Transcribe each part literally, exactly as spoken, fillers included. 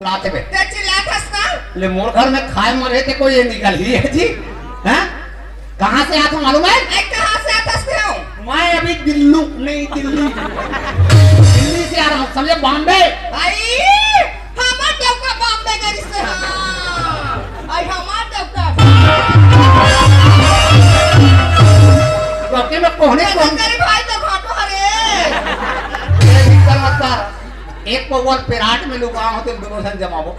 लाते बे। ते चिल्लात हस ना? ले, मोर घर में खाए मरे ते कोई ये निकल ही है जी। हैं? कहाँ से आत हो मालूम है? ए, कहाँ से आत हस ते हो? मैं अभी दिल्लू, नहीं, दिल्ली। दिल्ली से आ रहा हूँ, समझे? बॉम्बे। आई, हमार डौका बॉम्बे गरी से, हाँ। आई, हमार डौका। डौके में कोहने कैसे कोहने। तेरे भाई तो घाटो हरे। ये दिक्कत मत कर। एक पौवा पेराट में लुका हो तो दोनों सन जमाबो।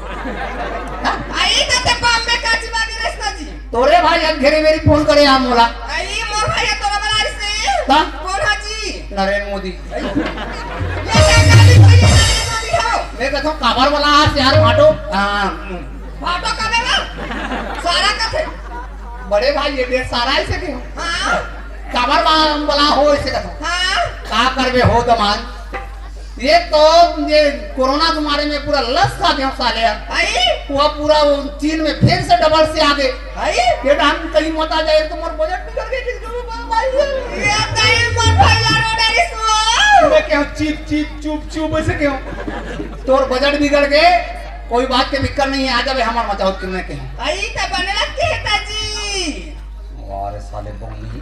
आई तो ते बॉम्बे का चिबा गिरस ना जी। तोरे भाई आज घेरे मेरी फोन करे आ मोला। आई मोर भाई तोरा बला से। का? कौन हा जी? नरेंद्र मोदी। ये क्या गाली कोई नरेंद्र मोदी हो? मैं कहता हूँ काबर वाला आज यार भाटो। हाँ। भाटो का बेला? सारा का थे। बड़े भाई ये देश सारा ऐसे के हो। हाँ। काबर वाला हो ऐसे कहता हूँ। हाँ। का करबे हो दमाद? ये तो ये कोरोना के मारे में पूरा लस खा गया साले यार। आई? वो पूरा वो चीन में फिर से डबल से आ गए। आई? ये डांग कहीं मत आ जाए तो मोर बजट बिगड़ गए किसको भी बोल भाई। ये कहीं मत भाई यार, ऑर्डर इसको। मैं क्या चुप, चुप, चुप, चुप ऐसे क्यों? तोर बजट बिगड़ गए, कोई बात के दिक्कत नहीं है, आ जावे हमार मचाओ तुमने कहीं। आई तो बने लगती है ताजी। अरे साले बंगी।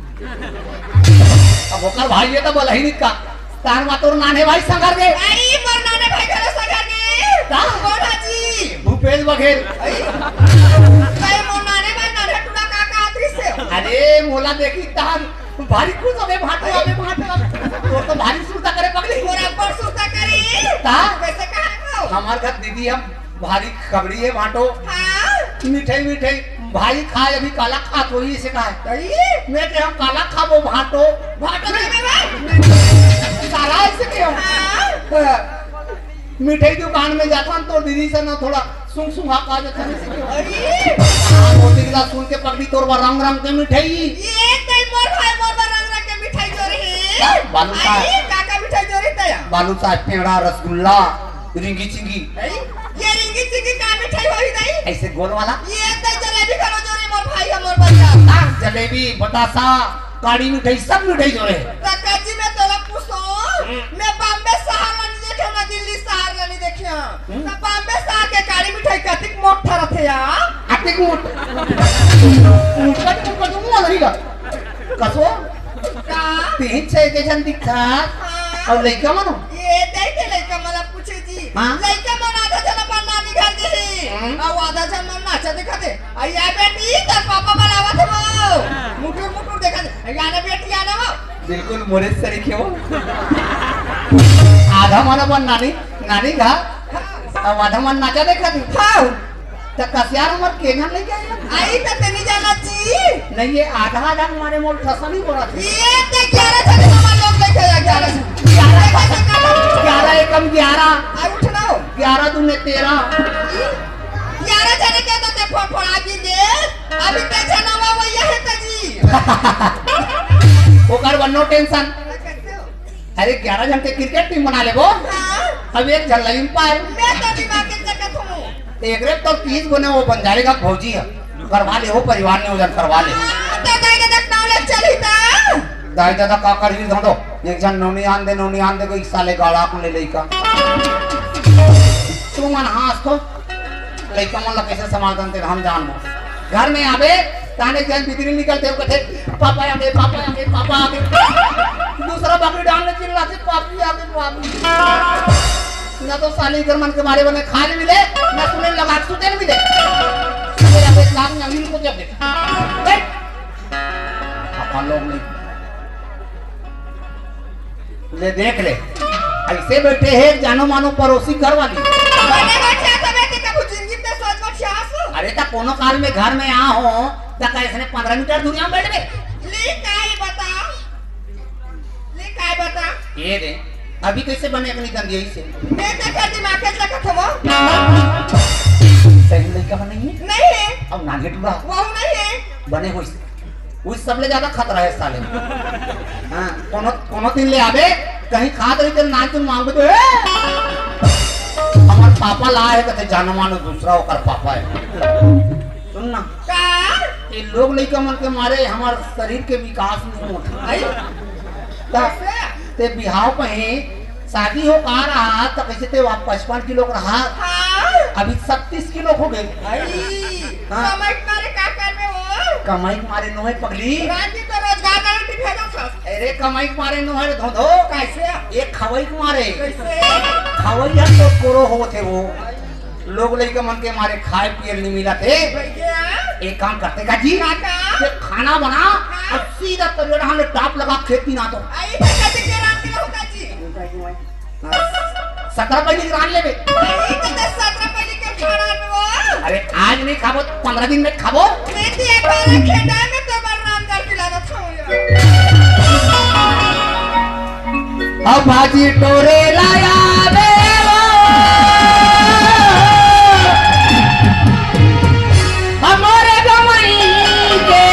अब ओकर भाई ये तो बोला ही नहीं का। तार मा तोर नाने भाई संगर दे। आई, मोर नाने भाई घरो संगर दे। का? कौन हा जी? भूपेश बघेल। आई। भाई, मोर नाने भाई नाने टूरा का का आतरी से। अरे, मोला देखी तार भारी खुश होगे, भाटो आगे, भाटो आगे। तोर तो भारी सुरता करे पगली। मोर अब्बड़ सुरता करे। का? कैसे कहा हो? हमार घर दीदी हम भारी खबड़ी है भाटो। हाँ। मिठाई, मिठाई, भाई खाए अभी काला खात होई इसे कहा। कही? मैं कहा काला खाबो भाटो। भाटो नहीं बे भाई। सारा इसे कहो। हाँ। हाँ। मिठाई दुकान में जाता हूँ तो दीदी से ना थोड़ा सुंग सुंगा खा जाता है इसे कहो। अरे। हाँ, मोती गिलास सुन के पकड़ी तोर बा रंग रंग के मिठाई। ये कहीं मोर भाई मोर बा रंग रंग के मिठाई जो रही। बालू साहब। आई, का का मिठाई जो रही तया? बालू साहब, पेड़ा, रसगुल्ला, रिंगी चिंगी। आई? ये रिंगी चिंगी का मिठाई होई नहीं? ऐसे गोल वाला? ये तो जलेबी खालो जो रे मोर भाई, हमर बच्चा। हाँ, जलेबी, बतासा, काड़ी मिठाई, सब मिठाई जो रे। तो काजी मैं तोला पूछो, हम्म। मैं बॉम्बे शहर ला नहीं देखे ना, दिल्ली शहर ला नहीं देखे। हम्म। तो बॉम्बे शहर के काड़ी मिठाई कतिक मोट ठहरत है यार? अतिक मोट। मोट का तो, मोट का तो मुंह नहीं का। कसो? का? तीन छह के जन दिखा। हाँ। और लइका मनो? ये देख के लइका मला पूछे जी। हाँ? लइका मन आधा जन अपन नानी घर गे हे। हम्म। और आधा जन मन नाचा देखा थे। अइया बेटी, तोर पापा बलावत हे वो। मुटुर मुटुर देखा थे। अइया ना बेटी, आना वो। बिल्कुल मोरे सरीखे वो। आधा मन अपन नानी, नानी घर। हाँ। अब आधा मन नाचा देखा थे। हाँ। त कसियार उमर के झन लेके आइया? आई त तेनी जाना जी। नहीं, ये आधा आधा हमारे मोल ठसा नहीं बोला था। ये ते ग्यारह जने हमारे लोग लेके आया, ग्यारह जने। ग्यारह, ग्यारह एकम ग्यारह। आ उठ ना हो। ग्यारह दूने तेरह। ग्यारह जने के तो ते फड़फड़ा दी दे। अभी ते जना हुआ वो ये है त जी। ओकर वन नो टेंशन। कैसे हो? अरे ग्यारह जन के क्रिकेट टीम बना लेबो। हाँ। अब एक झन ला अंपायर। मैं तो दिमाग के चकत हूँ। एक रे तो तीस गुने वो बंजारी का भौजी है, करवा ले वो परिवार ने वजन करवा ले। हाँ, तो दाई दादा का नाम ले चली ता। दाई दादा का कर ही धंधो, एक झन नोनी आन दे, नोनी आन दे, कोई साले गाड़ा को ले लेका। तू मन हाँस तो, लइका मन ला कैसे समाधान दे हम जान। घर में आबे, ताने जन बिजली निकलते हो कथे, "पापा आ गए, पापा आ गए, पापा आ गए।" दूसरा बकरी डालने चिल्लाते, "पापी आ गए, पापी।" ना तो साली घर मन के मारे बने खा ले मिले, ना सुने लगा सुते न मिले। मेरा बेटा काम ना मिल को जब देखा। देख। अपन लोग नहीं। ले देख ले, ऐसे बैठे है जानो मानो पड़ोसी घर वाली। बने बच्चा तबे ते कभू जिंदगी में सोच बच्चा आसु। अरे त कोनो काल में घर में आ हो, त का इसने पन्द्रह मीटर दूरिया में बैठ गए? ले काय बता, ले काय बता। ये दे, अभी कैसे बने अपनी गंदी ऐसे? मैं तो कर दिमाग के चकत हूँ। सही लड़का नहीं है? नहीं है। अब नागे टूरा? वो नहीं है। बने हो इसे। उस सबले ज्यादा खतरा है साले। हाँ, कोनो, कोनो दिन ले आबे, कहीं खात रही तो नान तुम मांगबे तो, "ए!" हमार पापा ला है, कहते, "जानो मानो दूसरा ओकर पापा है।" सुन ना। का? ये लोग लइका मन के मारे हमार शरीर के विकास नहीं होता। आई? त-, कैसे? ते बिहाव पे ही शादी हो का रहा, त कैसे ते वा-, पचपन किलो का रहा? हाँ। अभी छत्तीस किलो हो गए। भाई, हाँ। कमाई के मारे का करबे वो? कमाई के मारे नोहे पगली। रात दिन तो रोजगार गारंटी भेजत हस। अरे, कमाई के मारे नोहे रे धोधो। कैसे? ये खवई के मारे। कैसे? खवई हम तो कोरो होत हे वो। लोग लइका मन के मारे खाए पिए ल नइ मिलत हे। भैया। एक काम करते का जी? का का? ये खाना बना हाँ। और सीधा तरिया हम लोग टाप लगा खेत में ना तो। आई तो कति के रात के होता जी। सत्रह पहली के रान लेबे। अरे, तो दस सत्रह पहली के खाना में वो। अरे, आज नहीं खाबो, तो पन्द्रह दिन में खाबो। मैं तो एक बार खेता में तो बलराम दर की लागत खाऊंगा। अब भाजी टोरे लाया रे वो। हमरे गमई के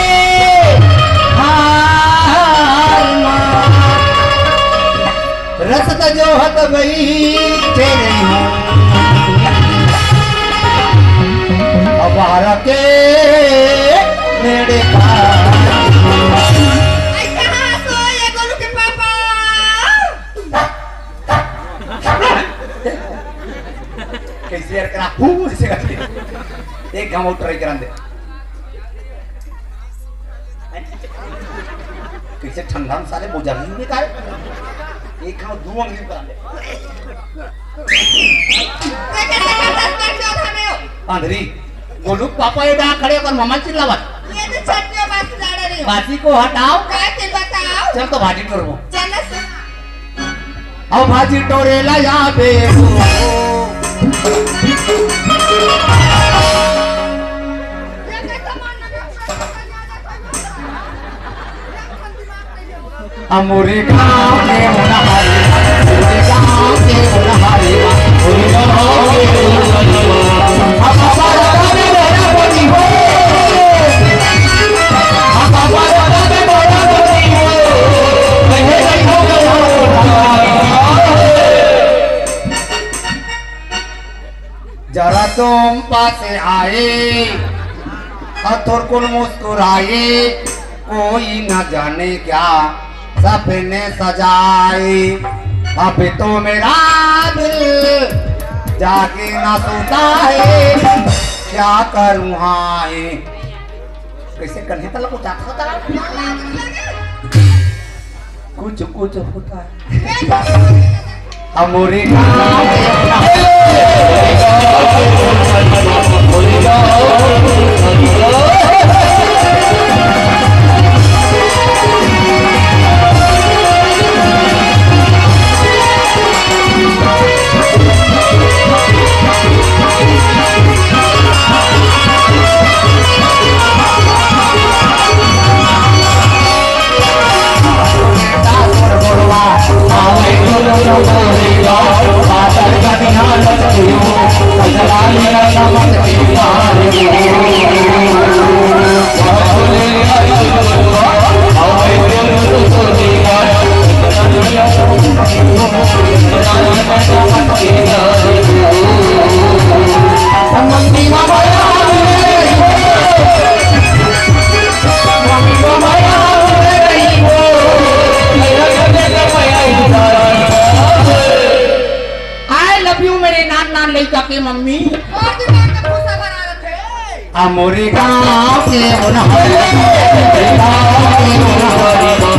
हाल मा। रसत जोहत बइठे रहिहूँ। अबार के मेरे का। आई कहाँ सो ये गोलू के पापा? कैसे यार करा? हूँ, ऐसे करके। एक गाँव ट्राई करा दे। कैसे ठंडा में साले मोजा नहीं निकाल। एक खाओ, दो अंगली पर आले। आंधरी, गोलू पापा ये डहा खड़े होकर मम्मा चिल्लावत। ये तो चटनी और बासी लाड़ा रही हो। बासी को हटाओ। का चिल्लाता हो? चल तो भाजी टोरबो। चल ना। अउ भाजी टोरे ला जाबे हो। अमोरे गाँव के होनहारी, अमोरे गाँव के होनहारी, अमोरे गाँव के होनहारी। जरा तुम पास आए और थोरकुन मुस्कुराए, कोई न जाने क्या सपने सजाए। अभी तो मेरा दिल जागे ना सोता है, क्या करूँ हाय। कैसे कन्हे तलक उठात होता? कुछ कुछ होता है। अमोरे गाँव के I love you मेरे नान नान लइका के मम्मी। अमोरे गाँव के होनहारी, गाँव के होनहारी।